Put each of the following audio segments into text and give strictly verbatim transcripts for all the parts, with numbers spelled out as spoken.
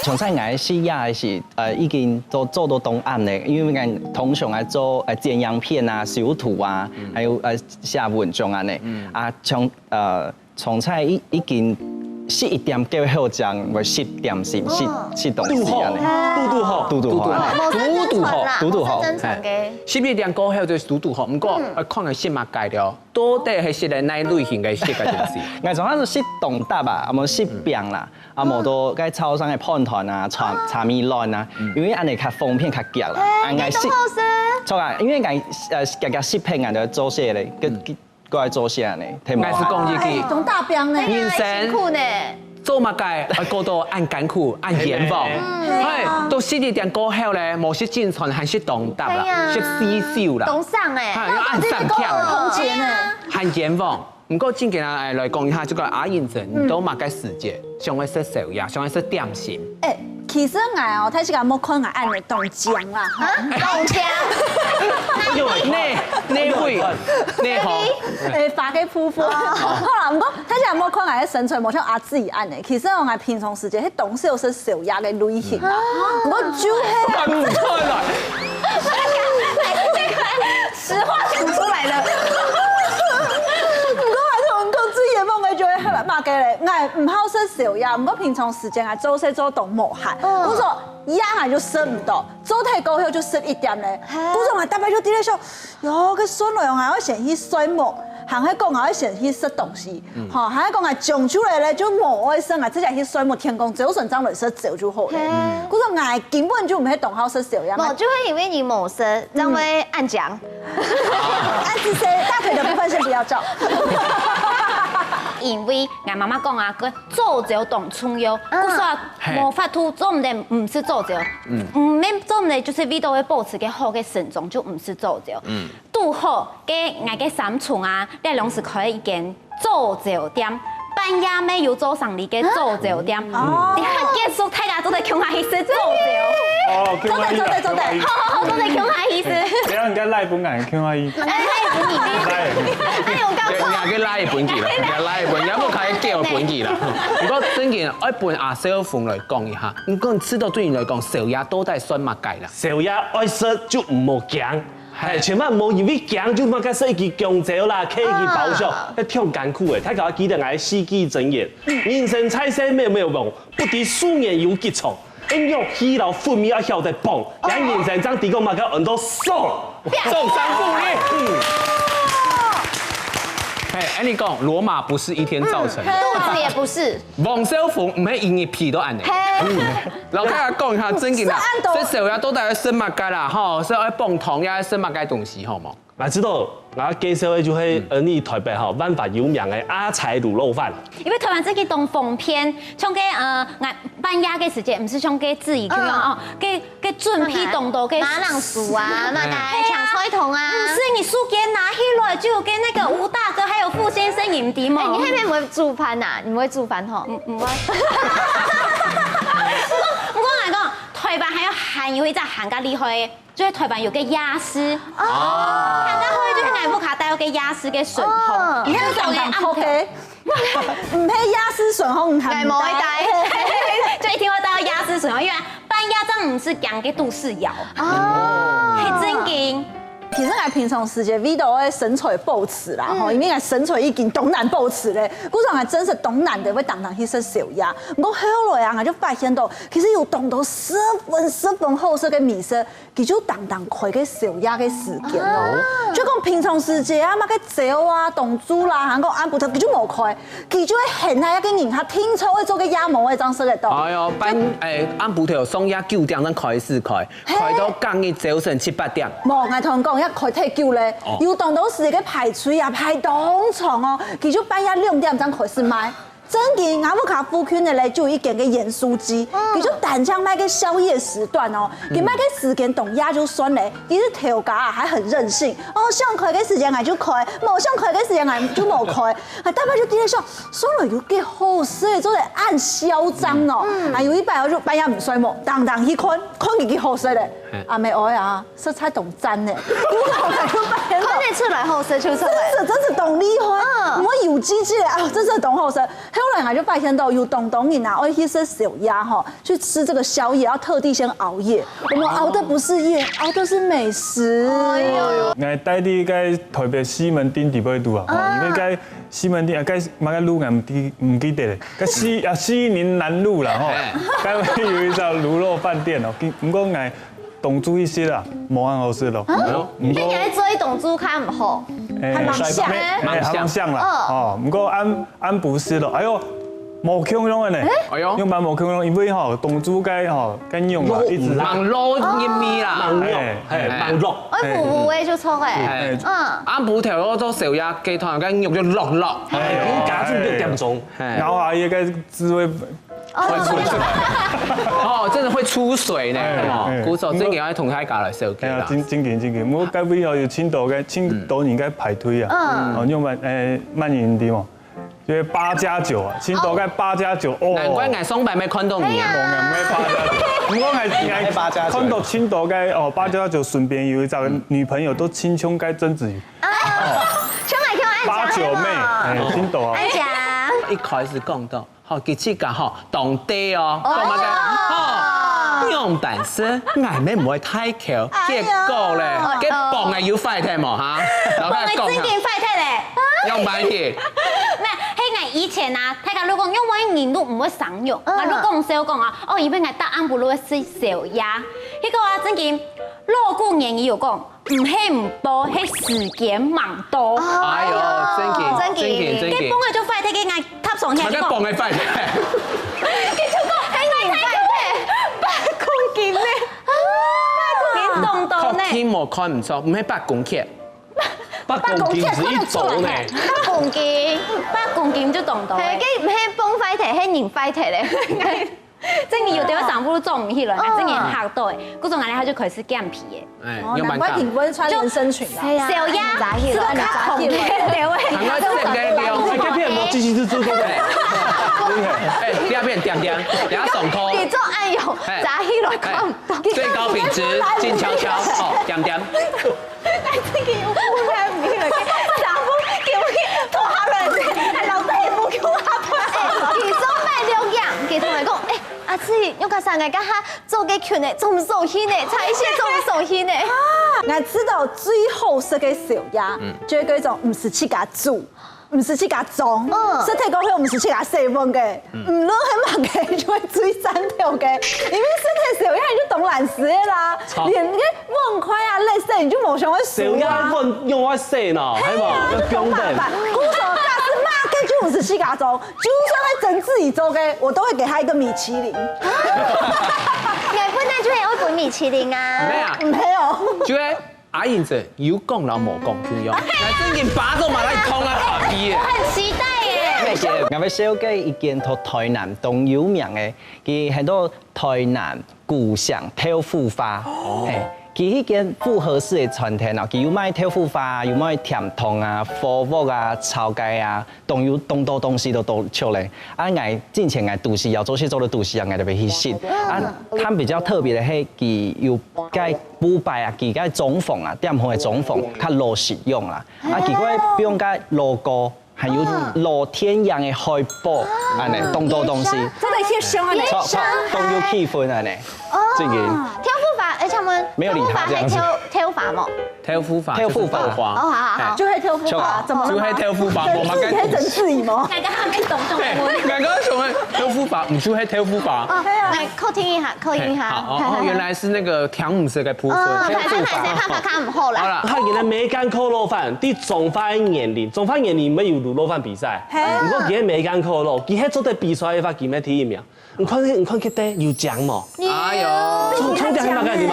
像在𠊎个事業个時，呃，已經都做到當暗咧，因為𠊎通常愛做呃剪影片啊、修圖啊，還有呃寫文章啊呢。啊，像呃像在已已經十一點過後，正會食點心、食食東西啊呢。堵好，堵堵好，堵堵好，堵堵好，堵堵好，堵堵好。十一點過後就堵堵好，毋過愛看个食麼个了，到底係食个哪類型个食个東西。𠊎常常係食當搭啊，啊無食餅啦。 啊，無到該超商个飯團啊、炒炒米卵啊，因為恁樣較方便較遽啦。啊，𠊎食，著啊，因為𠊎呃遽遽食飯，𠊎就做事咧，个个過來做事呢，聽無？𠊎係講一句，當大病呢。人生辛苦呢。做麼个愛過到恁艱苦、恁冤枉？係，到十一點過後咧，無食正餐還食當搭啦，食四秀啦，當爽欸，還要恁爽強，空間呢，還冤枉。 毋過正經啊，來講一下，這個阿英姐，你都麼个時節想愛食宵夜，想愛食點心？欸，其實𠊎哦，大自家莫看𠊎恁樣當靚啦，哈。當靚。哪位？哪位？哪好？欸，發个噗噗。好啦，毋過大自家莫看𠊎个身材無像阿姊恁樣，其實哦，𠊎平常時節係當少食宵夜个類型啊。毋過就係，看毋出來。實話講出來了。毋過𠊎同你講，最冤枉个就係麼个咧？𠊎毋好食宵夜，毋過平常時間𠊎做事做當無閒，故所夜𠊎就食毋到，做忒過後就十一點咧。故所𠊎逐擺就在該想，喲，該算來𠊎愛先去睡目，還係講𠊎愛先去食東西，吼，還係講𠊎講出來咧就無愛食，𠊎直接去睡目，天光朝晨正來食朝就好咧。故所𠊎根本就毋係當好食宵夜。無，就會因為你無食，正會恁靚。啊，這些大腿的部分先不要照。因為𠊎媽媽講啊，个早朝當重要，故所無法度做毋得毋食早朝，毋免做毋得，就係為到愛保持个好个身材，就毋食早朝。堵好，个𠊎个三重啊，這兩時開一間 早朝店，半夜乜有做生理个早朝店。哦。等下結束，大家做得共下去食早朝。哦，共下去啊，做得，做得，做得。共下去。好好好，做得共下去食。等下人家LINE分𠊎，共下去。哎，LINE分你呢？LINE。哎，有夠快。人家个LINE分佢啦，人家LINE分，人家無開叫分佢啦。毋過正經，愛分阿少峰來講一下，毋過你試著對你來講，宵夜到底算麼个啦？宵夜愛食就毋好驚。 係，千萬毋好因為驚就麼个食一支弓蕉啦，嗑一支包廂，該忒艱苦欸。大家記得𠊎四句真言：人生在世渺渺茫，不知數年有幾長。愛樂器摎韻味愛曉得放，這人生正知講麼个安到爽，掌聲鼓勵。嗯。係，恁樣講，羅馬不是一天造成的。肚子也不是。 黃少峰毋係一日肥到恁樣。係。摎大家講一下正經啦，食宵夜到底愛食麼个啦，吼，係愛傍湯，也愛食麼个東西，好無？𠊎知著，𠊎介紹个就係，呃，你臺北吼，萬華有名个阿財滷肉飯。因為臺灣正經當方便，像該，呃，𠊎半夜个時間，毋係像該自己去哦，該 个準備當多个馬鈴薯啊，麼个青菜頭啊。毋係，你手機拿起來就有个那個吳大哥還有傅先生，你毋知無？哎，你那邊不會煮飯吶？你會煮飯吼？毋毋會。毋過毋過來講，臺灣還有還有一隻還較厲害个，就係臺灣有个夜市。哦。還較好个就係𠊎屋下帶有个夜市个順風，哦。你看長長頭个。 毋係夜市順風，毋通帶。就一定會帶到夜市順風，因為半夜正毋係講个都市謠。哦。係正經。其實𠊎平常時節為著愛身材保持啦，吼，因為𠊎身材已經當難保持咧，故所𠊎真實當難得會當當去食宵夜。毋過後來啊，𠊎就發現到，其實有當多十分十分好食个美食， 佢就當當開个宵夜个時間咯。就講平常時節啊，麼个朝啊、當晝啦，還講暗晡頭，佢就無開，佢就會限下一個人客定著會做个夜模个正食得到。哎喲，半，哎，暗晡頭上夜九點正開始開，開到隔日朝晨七八點。無，𠊎同你講，也開忒久咧，有當多時个排隊啊，排當長哦，佢就半夜兩點正開始賣。 正經，𠊎屋下附近个咧，就有一間个鹽酥雞，佢就單淨賣个宵夜時段哦，佢賣个時間當夜就算咧，其實頭家啊還很任性，哦，想開个時間𠊎就開，無想開个時間𠊎就無開，啊，逐擺就在該想，上來有幾好食，做得恁囂張哦，啊，有一擺𠊎就半夜毋睡目，當當去看，看佢幾好食咧，阿姆哀啊， 實在當讚呢。古老个就擺到。看得出來好食就出來。真是，真是當厲害。嗯。毋會油滋滋个啊，真是當好食。後本來就發現到有當多人啊，愛去食宵夜吼，去吃這個宵夜，要特地先熬夜。我們熬的不是夜，熬的是美食。哎呦，𠊎戴在該台北西門町底背肚啊，吼，因為該西門町啊，該麼个路𠊎毋記毋記得咧，該西啊西寧南路啦吼，該有一家滷肉飯店哦，毋過𠊎當晝去食啊，無恁好食咯。毋過你愛做一當晝較毋好，哎還蠻像的哎還蠻像啦，哦，毋過暗暗晡食咯，哎喲，無共樣个呢，哎喲用蠻無共樣，因為吼，當晝該吼，該用啊，一直在網路入面啦，網絡哎，係網絡。哎，補補味就錯哎，哎嗯，暗晡頭路做宵夜，雞湯該肉就落落，哎，你加住六點鐘，哎，咬下去該滋味會出來。哦，真的會出水呢，哎哦哎，古早真个愛同大家來紹介哎呀，啦。真真緊真緊，毋過該位哦有盡多个盡多人該排隊啊，哦，用慢誒慢飲的哦，因為八加九啊，盡多該八加九哦，難怪𠊎上擺沒看到你啊。我們沒八加九，毋過還還看到盡多該哦八加九，順便有一隻女朋友都親像該曾子瑜，就買條愛八九妹，哎，盡多啊。愛講。一開始講到，吼，佢自家吼，當地哦，講麼个，吼，樣板式，𠊎乜毋會太巧，結果咧，該磅个有壞忒無哈？老我板講哈，們正經壞忒咧。樣板去，那，嘿，𠊎以前啊，大家都講，因為人都毋會生育，嗯啊，都講笑講啊，哦，因為𠊎逐暗晡都會食宵夜。結果啊，正經，老古人有講，毋係毋報，係時間吂到。哎喲，正經，正經正經，正經該磅，个就壞忒，該𠊎搭上去就講，麼个磅个壞忒？佢就講，係人壞忒，八公斤呢，八公斤當多呢。確定無看毋著，毋係八公克。八公斤係一組呢，八公斤，八公斤就當多。係，佢毋係磅壞忒，係人壞忒咧。正經有兜衫褲做毋起來，正經嚇到誒，故所𠊎等下就開始減肥誒。哎，哦，樣板講。難怪挺不會穿連身裙啦。係啊宵夜扎起來係個較紅个，對還要整个量。哎，該片無支持支持，對不對？哎，第二遍點點，等下上課。你做愛用，哎扎起來看毋到。最高品質，靜悄悄，哦，點點。這個有污染物了，衫褲叫佢脫下來，還留在衣服叫佢佢做買兩樣，佢同𠊎講，哎，阿志，用較衫个，該下做个裙呢，做毋做戲呢？差一些做毋做戲呢？𠊎知道最好食个宵夜，就係該種毋使自家煮，毋使自家裝，嗯食忒過後毋使自家洗碗个，無論係麼个，就會最讚頭个，因為食忒宵夜你就當懶尸个啦，連該碗筷啊、垃圾你就無想愛收啊。誰要問用愛洗呢？係嘛？要供等。故所假使麼个就毋使自家裝，就算係曾子瑜做个，我都會給他一個米其林。𠊎本來就係愛分米其林啊。咩啊？沒有。就係阿英姐有講摎無講共樣，𠊎正經巴掌嘛來痛啊，阿弟。很期待耶。𠊎會紹介一間在台南當有名个，佢喊做台南古香豆腐花。嘿，佢係間複合式个餐廳哦，佢有賣豆腐花，有賣甜湯啊、火鍋啊、炒雞啊，當有當多東西都當出來。啊，𠊎進前𠊎都市要做事做个都市啊，𠊎特別去食。啊，佢比較特別个係，佢有該布擺啊，佢个裝潢啊，店鋪个裝潢較老實用啦。啊，佢會放該logo，還有老電影个海報，恁呢當多東西。真的去香啊！超超當有氣氛恁呢，正經。豆腐花，哎，請問沒有理他這樣子豆腐花係豆豆花無？豆腐花，豆腐花就是豆花。哦，好好好。就係豆腐花，怎麼了嗎？就係豆腐花，哎，我們是你還整自己嗎？剛剛還沒懂中文。剛剛什麼豆腐花？毋就係豆腐花。哦，來，客廳一下，客廳一下。好，哦，原來是那個調五十个部分。嗯，還是還是怕怕看毋好啦。好了，佢个梅干扣肉飯，在彰化个員林，彰化員林乜有滷肉飯比賽。嘿。毋過佢个梅干扣肉，佢係做得比賽个話，佢乜第一名。你看，你看，佢个有獎無？哎呦，重重點係麼个，你知無？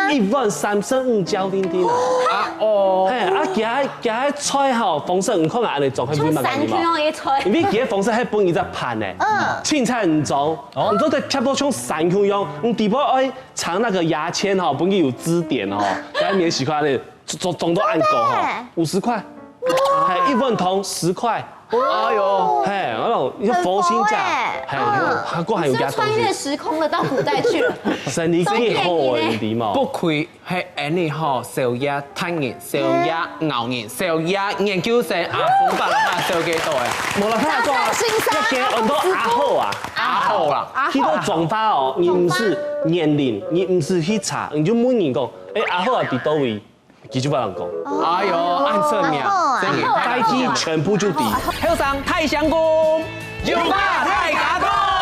一碗三十五角定定啊！啊哦，嘿，啊，佢个佢个菜吼，方式，你看啊，恁呢做，係為麼个，你知無？三千哦，一菜。因為佢个方式係分一隻盤呢，嗯青菜毋裝，你做得切到像山共樣，你底背愛藏那個牙籤吼，分佢有支點吼，該免洗筷呢，裝裝到恁高吼，五十塊。係一碗湯十塊。哎呦，係，然後你說佛心價，很佛欸係，還過還有加東你是穿越西，時空了，到古代去了。生理幾好哦，你知無？不愧係恁呢吼，宵夜達人，宵夜熬人，宵夜研究生啊，紅白話燒幾多啊？無啦，他講啊，張開心殺一間很多阿后啊，阿后啦，去到中華哦，你毋係年齡，你毋係去查，你就問人講，哎，阿后啊，在哪位？佢就幫人講。哎呦，恁出名，阿后啊真的。該地全部就知。後生大聲公，有話大家講。